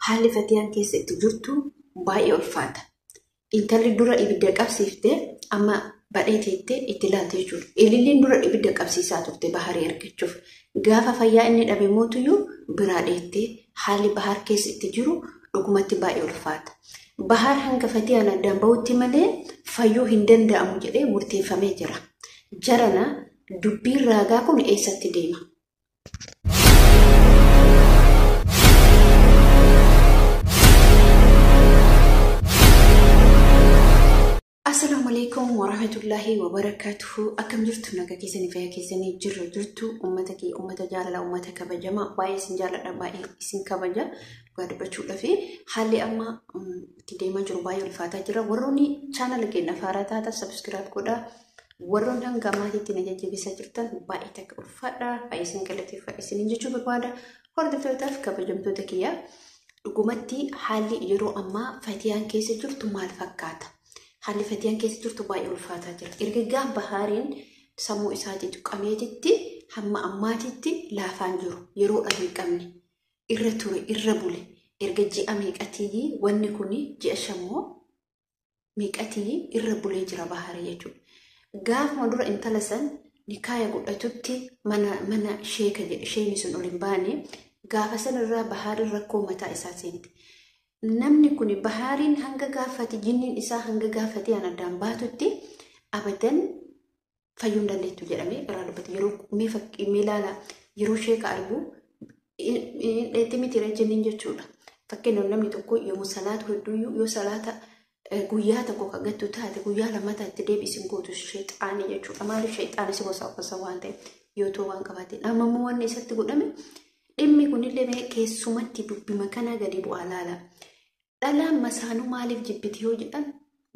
Haalli Fatiyaan keessa itti jirtu baay'ee ulfaata. Intalli dura ibidda qabsiiftee amma badhee teettee itti ilaalte jechuudha. Ililliin dura ibidda qabsiisaa turte Baharii argachuuf. Gaafa fayyaa inni dhabe mootuyyuu biraa dheettee haalli Bahar keessa itti jiru dhugumatti baay'ee ulfaata. Bahar hanga Fatiyaan addaan bahutti malee fayyuu hin danda'amu jedhee murteeffamee jira. Jarana dubbiin raagaa kun eessatti deema? Assalaamu alaikum warahmatullahi wabarakatuhu. Akkam jirtu nagaa keessanii fayyaa keessanii jirra jirtu uummata kee uummata jaalala uummata kabajamaa baay'ee isin jaalladha baay'ee isin kabaja dhugaa dubbachuudhaaf haalli amma itti deemaa jiru baay'ee ulfaataa jira. Warroonni chaanala keenya faaraa taatan subscribe godhaa. Warroonni hanga ammaatiitti na jajjabeessaa jirtan baay'ee takka ulfaadha baay'ee isin galateeffadha isiniin jechuu barbaada. Hordoftootaaf kabajamtoota kiyyaa dhugumatti haalli yeroo ammaa Fatiyaan keessa jirtu maal fakkaata? Haalli Fatiyaan keessa jirtu baay'ee ulfaataa jira. Erga gaafa Bahaariin sammuu isaatii tuqameetitti hamma ammaatitti laafaan jiru. Yeroodha hin qabne. Irra ture, irra bule. Erga ji'a meeqatii wanni kun ji'a shammoo meeqatii irra bulee jira Baharii jechuudha. Gaafuma dura intala san nikaaya godhatutti mana sheeka jedhe sheeni sun ol hin baane gaafa sanarraa Bahaariin rakkoo mataa isaa seente. Namni kun Bahaariin hanga gaafate jinniin isaa hanga gaafatee an addaan baatutti abadan fayyuu hin dandeettu jedhamee irraa dubbate. Yeroo mee fakkii mee ilaala yeroo sheeka argu dheetti miti jinniin jechuudha. Fakkeenyaaf namni tokko yommuu salaatu hedduuyyuu yoo salaata guyyaa tokko kan gattu taate guyyaa lammataa itti deebisiin gootu sheexaanii jechuudha. Maaliif sheexaanii si gosa gosa waan ta'eef yoo ta'u waan qabaateen. Amma immoo wanni isatti godhame dhimmi kunillee mee keessumatti dubbima kana gadi bu'aa laala. Dhalaan masaanuu maaliif jibbiti yoo jedhan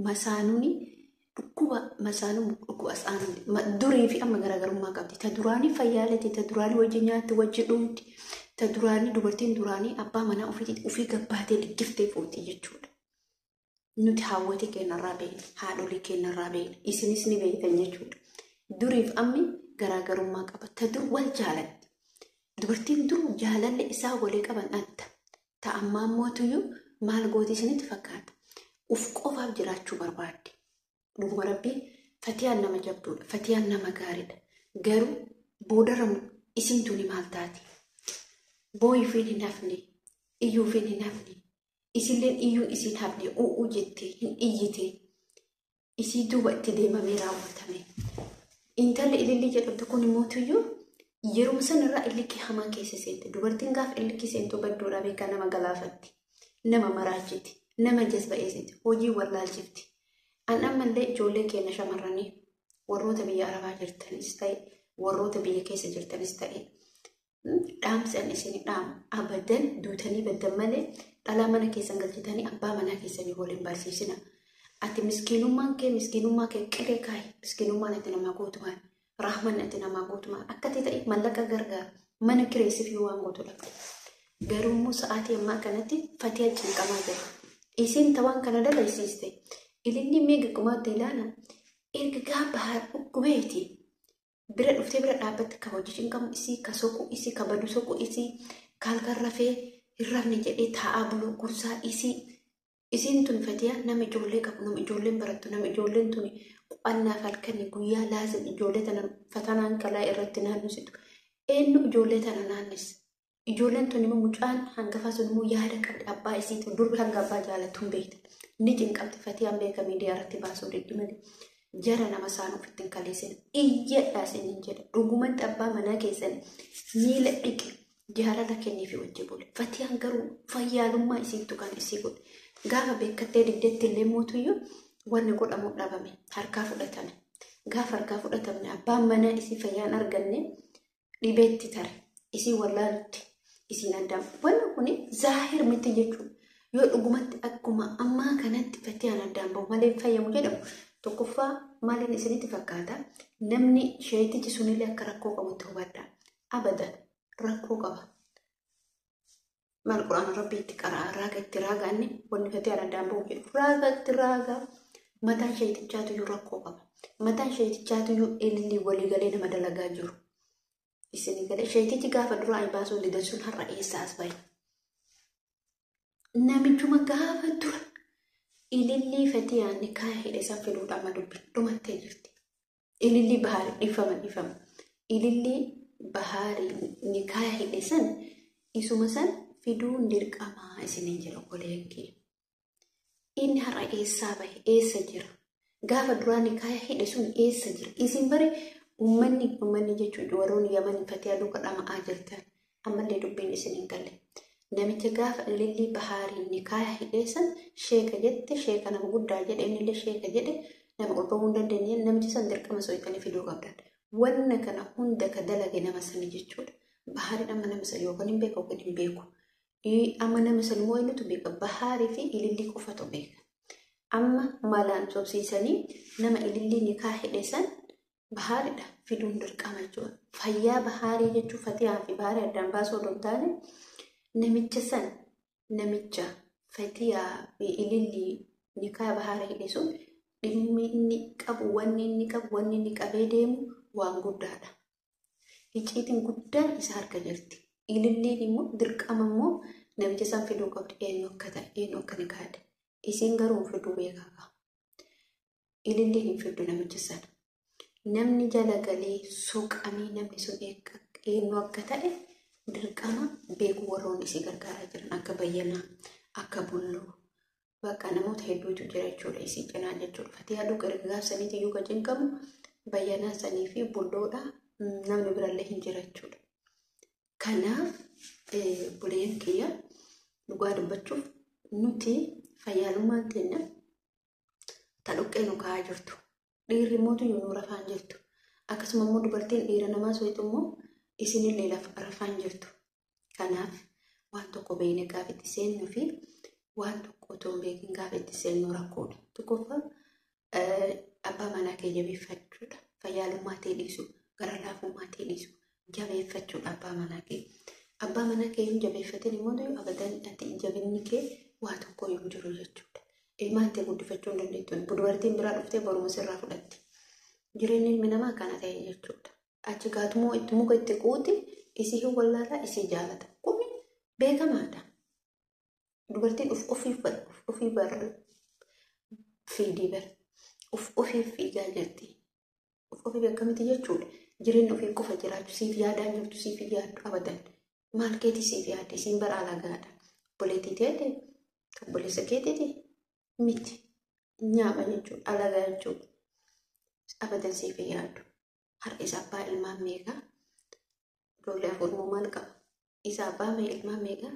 masaanuun dhukkuba masaanuu dhukkuba asaanuu durii fi amma garaagarummaa qabdi. Ta duraanii fayyaaleeti, ta duraanii wajji nyaatti, wajji dhugdi, ta duraanii dubartiin duraanii abbaa manaa ofii gabbaatee liggiftee fuuti jechuudha. Nuti haawwatii keenyarraa beekna, haadholii keenyarraa beekna, isinis ni beektan jechuudha. Duriif ammi garaagarummaa qaba. Ta dur wal jaalatti. Dubartiin dur jaalalli isaa walii qaban adda. Ta ammaa mootuyyuu maal gooti isinitti fakkaata? Uf qofaaf jiraachuu barbaadde. Dhuguma rabbii Fatiyaan nama jabduudha. Fatiyaan nama gaariidha. Garuu boodarra isiin tuni maal taati? Booyifiin hin hafne, iyyuufiin hin hafne, isilleen iyyuu isiin hafne u'uu jette hin iyyite. Isii duuba itti deemamee raawwatame. Intalli ilillii jedhamtu kun mootuyyuu yeroo sanarraa illikii hamaa keessa seente. Dubartiin gaafa illikii seentu badduudhaa beekaa nama galaafatti. Nama maraachiti. Nama jazba'eessiti. Hojii wallaalchifti. An ammallee ijoollee keenya shamarranii warroota biyya Arabaa jirtanis ta'e warroota biyya keessa jirtanis ta'e dhaamsi an isin dhaamu abadan duutanii baddan malee dhalaa mana keessan galchitanii abbaa manaa keessanii waliin barsiisina. Ati miskiinummaan kee miskiinummaa kee qilee kaayi miskiinummaan ati namaa gootu maali? Rahman ati namaa gootu maali? Akka ati ta'e mallaqa gargaara mana kireessiif yoo waan gootu dhabde. Garuu immoo sa'aatii ammaa kanatti Fatiyaa cinqamaa jira. Isiin tawaan kana dalaysiiste. Ililli meeqa qumaatti ilaala. Erga gaafa Bahar dhukkubeeti. Bira dhuftee bira dhaabbatte ka hojii cinqamu isii ka soqu isii ka badu soqu isii ka halkan rafee hin rafne jedhee taa'aa bulu gursaa isii. Isiin tun Fatiyaa nama ijoollee qabu nama ijoolleen barattu nama ijoolleen tun qo'annaaf halkanii guyyaa laazim ijoollee tana fatanaan kalaa irratti naannessitu. Eenyu ijoollee tana naannessa? Ijoolleen tun immoo mucaan hangafaa sun immoo yaada qabdi abbaa isiitu durbi hanga abbaa jaalattu hin beekta. Ni cinqabdi Fatiyaan beeka miidiyaa irratti baasuu diddi malee. Jara nama isaan ofitti hin kaleessin. Iyyadhaa isiniin jedha. Dhugumatti abbaa manaa keessan miila dhiqe jaalala kenniifi wajji bule. Fatiyaan garuu fayyaalummaa isiittu kan isii godhe. Gaafa beekattee diddetti illee mootuyyuu wanni godhamu dhabame harkaa fudhatame. Gaafa harkaa fudhatamne abbaan manaa isii fayyaan arganne dhibeetti tare. Isii wallaalutti isiin addaan. Wanni kun zaahir miti jechuudha. Yoo dhugumatti akkuma ammaa kanatti Fatiyaan addaan bahu malee fayyamu jedhamu tokkoffaa maaliin isinitti fakkaata? Namni sheetichi sunillee akka rakkoo qabutti hubadha. Abadan rakkoo qaba. Maal quraana rabbii itti qara'a raaga itti raaga inni wanni Fatiyaan addaan bahu jedhu raaga itti raaga mataan sheetichaatuyyuu rakkoo qaba. Mataan sheetichaatuyyuu ilillii waliigalee nama dalagaa jiru. Isinii galee sheetichi gaafa duraa baasuu didan sun har'a eessa as bahe? Namichuma gaafa dura ilillii Fatiyaan nikaa hidhe san fiduudha amma dubbiin dhumattee jirti. Ilillii Bahaarii dhiifama dhiifama. Ilillii Bahaarii nikaa hidhe san isuma san fiduun dirqamaa isiniin jira obboleeyyan kiyya. Inni har'a eessaa bahe eessa jira? Gaafa duraa nikaa hidhe sun eessa jira? Isin bare uummanni uummanni jechuun warroonni Yaman Fatiyaa duuka dhama'aa jirtan ammallee dubbiin isin hin galle. Namicha gaafa ilillii Bahaarii nikaa hidhe san sheeka jette sheeka nama guddaa jedhe innillee sheeka jedhe nama ol bahuu hin dandeenye namicha san dirqama soixanii fiduu qabdan. Wanna kana hunda ka dalage nama sani jechuudha. Bahaariin amma nama san yookaan hin beeku yookaan hin beeku. Amma nama san immoo eenyutu beeka? Bahaarii fi ilillii qofatu beeka. Amma malaan sobsiisanii nama ilillii nikaa hidhe san Bahaaridha fiduun dirqama jechuudha. Fayyaa Bahaarii jechuun Fatiyaa fi Bahaarii addaan baasuu odoo hin taane namicha san namicha Fatiyaa fi ilillii nikaa Bahaarii hidhe sun dhimmi inni qabu wanni inni qabu wanni inni qabee deemu waan guddaadha. Icciitiin guddaan isa harka jirti. Ililliin immoo dirqama immoo namicha san fiduu qabdi eenyu akka ta'e eenyu akka nikaa hidhe. Isiin garuu hin fiduu beekaa. Ililliin hin fiddu namicha sana. Namni jala galee soqamee namni sun eenyu akka ta'e dirqama beekuu warroonni isii gargaaraa jiran akka Bayyanaa, akka Bulloo bakka namoota hedduutu jira jechuudha isii cinaa jechuudha. Fatiyaa dhuga erga gaafsaniiti iyyuu kan cinqamu Bayyanaa sanii fi Bulloodha namni birallee hin jira jechuudha. Kanaaf obboleeyyan kiyya dhugaa dubbachuuf nuti fayyaalummaan teenya ta dhoqqee nu kaa'aa jirtu. Dhiirri mootu nu rafaan jirtu. Akkasuma immoo dubartiin dhiira namaa soyitu immoo isinillee rafaan jirtu. Kanaaf waan tokko beeknee gaafa itti seennuu fi waan tokko otoo hin beekin gaafa itti seennu rakkoodha. Tokkoffaa abbaa manaa kee jabeeffachuudha. Fayyaalummaa ta'e dhiisu, gara laafummaa ta'e dhiisu, jabeeffachuudha abbaa manaa kee. Abbaa manaa kee hin jabeeffatin immoo abadan ati jabinni kee waa tokko hin jiru jechuudha. Ilmaan tee guddifachuu hin dandeettu. Dubartiin biraa dhuftee boruma sirraa fudhatti. Jireenyi ilmi namaa akkana ta'e jechuudha. Achi gaatumoo itti muka itti quuti isii hin wallaalaa isii jaalata. Kun beekamaadha. Dubartiin of ofii bar fiidii bar of ofiif fiigaa jirti. Of ofiif akkamitti jechuudha. Jireenya ofii qofa jiraachuu siif yaadaan jirtu siif yaaddu abadan. Maal keetii siif yaadde isiin bara alagaadha. Obboleettii teete obboleessa keetiiti miti. Nyaama jechuudha alagaa jechuudha. Abadan siif yaaddu. Har'a isa abbaa ilmaan meeqa? Ijoollee afur moo maal qaba? Isa abbaa mee ilmaan meeqa?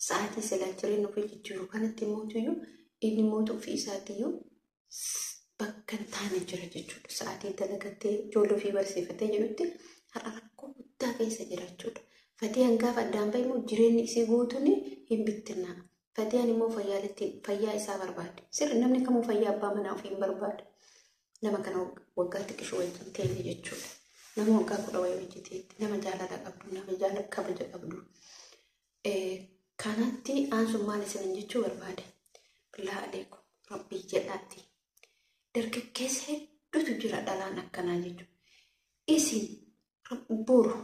Sa'aatii silaa jireenya ofii jijjiiru kanatti mootuyyuu inni mootu ofii isaatiyyuu bakka hin taane jira jechuudha. Sa'aatii dalagattee ijoollee ofii barsiifatee jedhutti har'a rakkoo guddaa keessa jira jechuudha. Fatiyaan gaafa addaan bahe immoo jireenyi isii guutuun hin bittinnaa. Fatiyaan immoo fayyaa isaa barbaadde. Sirri namni kamuu fayyaa abbaa manaa ofii hin barbaadu. Nama kana waggaa xiqqishuu wajjin teenye jechuudha. Nama waggaa 10 wayii wajjin teetti. Nama jaalala qabdu, nama jaalala kabaja qabdu. Kanatti aansuun maal isinin jechuu barbaade? Billaa aleekum rabbii jedhaatti. Dargaggeessa hedduutu jira dhalaan akkanaa jechuudha. Isin boru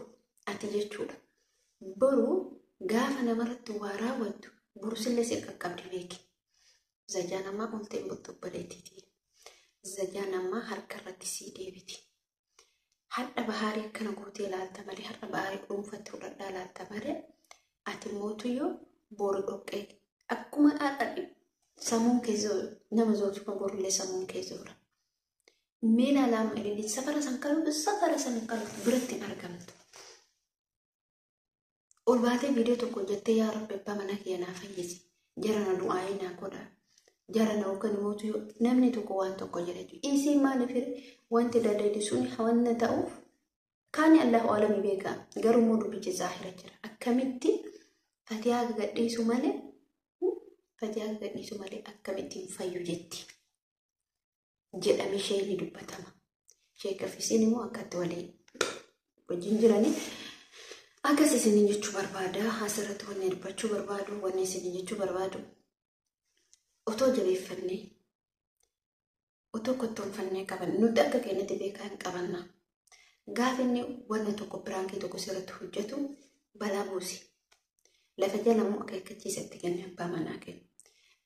ati jechuudha. Boru gaafa namarratti waa raawwattu boru sillee si qaqqabdi beeki. Zajaa namaa oltee hin bultu obboleettiitii. Zajaa namaa harka irratti sii deebiti. Hadha bahaarii akkana gootee ilaalta malee har'a bahaarii dhuunfatti fudhadhaa ilaalta malee ati mootuyyuu boru dhoqqee akkuma har'a sammuun kee nama zoortu kan borullee sammuun kee zoora. Mee ilaalaa amma ililli safara san kaluutu safara san kaluutu biratti hin argamtu. Ol baatee viidiyoo tokko hojjettee yaa rabbi abbaa manaa kiyya naa fayyisi jara na du'aayii naa godha jara na yookaan mootu namni tokko waan tokko jedha jechuudha. Isii maaliif wanti dadadi sun wanna ta'uuf kaani Allahu alami beeka garuu immoo dubbichi zaahira jira. Akkamitti Fatiyaa gadhiisu malee Fatiyaa gadhiisu malee akkamitti hin fayyu jetti jedhame ishee ni dubbatama. Sheeka fi isiin immoo akkatti walii wajjin jiranii akkas isiniin jechuu barbaada. Asirratti wanni dubbachuu barbaadu wanni isiniin jechuu barbaadu otoo jabeeffannee otoo kottoonfannee qaban nuti akka keenyatti beekaa hin qabanna. Gaafa inni wanna tokko piraankii tokko sirratti hojjetu balaa buusi. Lafa jala immoo akeekkachiisa itti kenne abbaa manaa kennu.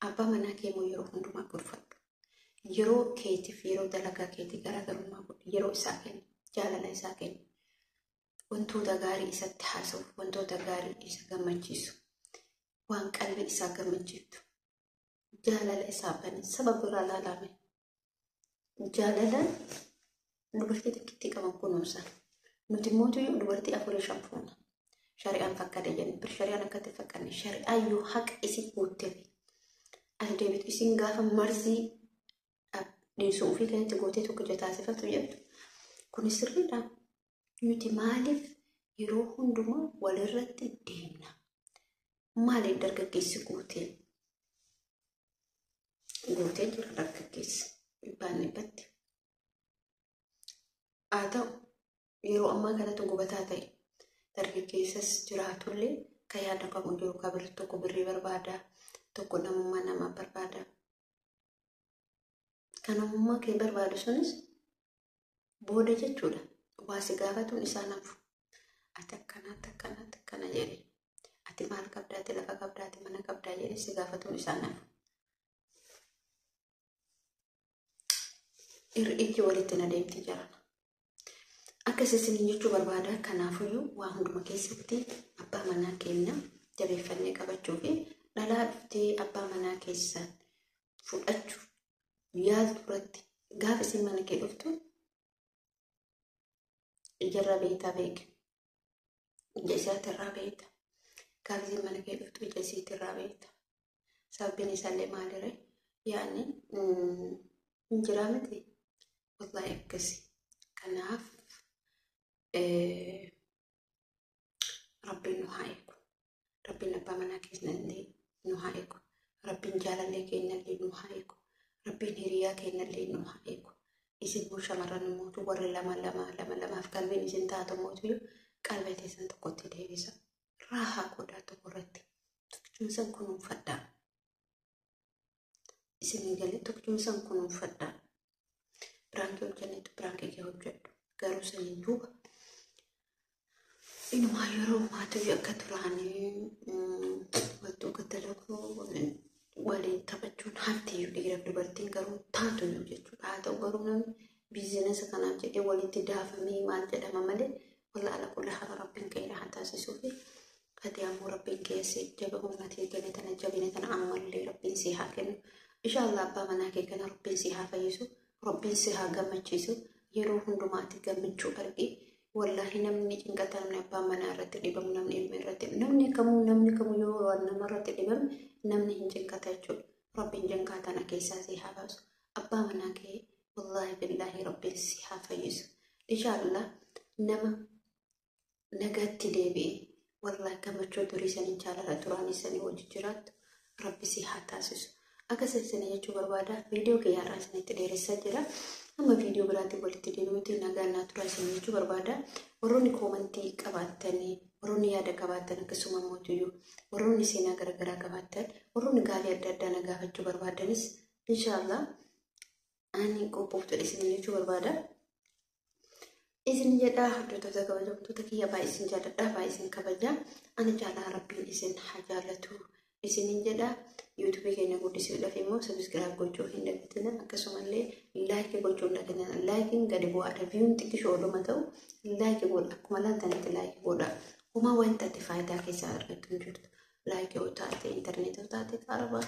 Abbaa manaa kee immoo yeroo hundumaa gorfadhu. Yeroo keetiif yeroo dalagaa keetii garaagarummaa godhu. Yeroo isaa kenni. Jaalala isaa kenni. Wantoota gaarii isatti haasa'u, wantoota gaarii isa gammachiisu, waan qalbii isaa gammachiiftu, jaalala isaa bani saba biraa laalame. Jaalalaan dubartii tokkitti qaban kunuunsa. Nuti immoo dubartii 4 5 fuuna. Shari'aan fakkade jenna. Bir shari'aan akkatti fakkanne shari'aan yoo haqa isin guutteef as deebitu isin gaafa marzii dhiisuu ofii keessatti gootee tokko ija taasifatu jettu. Kun sirriidha. Nuti maaliif yeroo hundumaa walirratti deemna? Maaliif dargaggeessi guutee? Guutee jira dargaggeessi dhibbaan dhibbatti. Haa ta'u yeroo ammaa kanatti gubataa ta'e dargaggeessas jiraatullee kan yaada qabu jiru kan birri tokko birrii barbaada, tokko namummaa namaa barbaada. Kan namummaa kee barbaadu sunis booda jechuudha. Waa si gaafatuun isaa nafu. Ati akkana ati akkana ati akkana jedhe. Ati maal qabdaa, ati lafa qabdaa, ati mana qabdaa jedhe si gaafatuun isaa nafu. Ijji walitti na deemti jarana. Akkas isiniin jechuu barbaada. Kanaafuyyuu waa hunduma keessatti abbaa manaa keenya jabeeffannee qabachuu fi dhalaa dhuftee abbaa manaa keessan fudhachuuf yaaltu irratti gaafa isin mana kee dhuftu ijarra beektaa beeke. Ija isaatirraa beekta. Gaafa isin mana kee dhuftu ija isiitirraa beekta. Sababbiin isaallee maaliree? Yaani hin jiraa miti. Wallaahi akkasi. Kanaaf Rabbiin nu haa eegu. Rabbiin abbaa manaa keenyallee nu haa eegu. Rabbiin jaalallee keenyallee nu haa eegu. Rabbiin hiriyaa keenyallee nu haa eegu. Isin immoo shamarran mootu warri lama lama lama lamaaf qalbiin isin taatu mootu qalbii teessan tokkotti deebisa. Raahaa godhaa tokko irratti. Tokkichuun san kunuunfadhaa. Isin galee tokkichuun san kunuunfadhaa. Biraankii hojjannetu biraankii kee hojjedhu. Garuu saniin duuba inumaa yeroo maatii akka turaanii wantoota akka dalaguu waliin taphachuun haftiyyuu dhiiraaf dubartiin garuu taatuyyuu jechuudha. Haa ta'u garuu namni biizinasa kanaaf jedhee walitti daafamee maal jedhama malee walla ala qulla hara rabbiin keenya haa taasisuu fi ati ammoo rabbiin keessa jaba humna kenne tana jabina tana ammallee rabbiin si haa kennu. Inshaallah abbaa manaa kee kana rabbiin si haa fayyisu, rabbiin si haa gammachiisu. Yeroo hundumaatti gammachuu argi. Wallaahi namni cinqata, namni abbaa manaa irratti dhibamu, namni ilma irratti, namni kamuu yoo waan nama irratti dhibame namni hin cinqata jechuudha. Rabbiin cinqaa tana keessaa si haa baasu. Abbaa manaa kee wallaahi billaahi rabbiin si haa fayyisu. Inshaallah nama nagaatti deebi'e wallaahi gammachuu durii sanii jaalala duraanii sanii wajji jiraattu rabbi si haa taasisu. Akkas isin jechuu barbaada. Viidiyoo kiyya har'aa isinitti dheeressaa jira. Amma viidiyoo biraatiin walitti deebinutti nagaan naa turaa isin jechuu barbaada. Warroonni koomantii qabaattanii, warroonni yaada qabaattan, akkasuma mootiyyuu warroonni seenaa garaagaraa qabaattan, warroonni gaafii adda addaa na gaafachuu barbaadanis inshaallah ani qophooftuudha isin jechuu barbaada. Isin jedhaa hordoftoota kabajamtoota kiyya, baay'ee isin jaalladha, baay'ee isin kabaja. Ani jaalala rabbiin isin haa jaallatu. Isinin jedha yuutuubii keenya guddisuudhaaf immoo subscribe gochuu hin dagatina, akkasumallee like gochuu hin dagatina. Laayikiin gadi bu'aadha, viyuun xiqqishoo oduma ta'u like godha, akkuma laaltanitti like godha. Homaa wanta ati faayidaa keessaa argattu hin jirtu. Like yoo taate, intarneetii yoo taate, araba.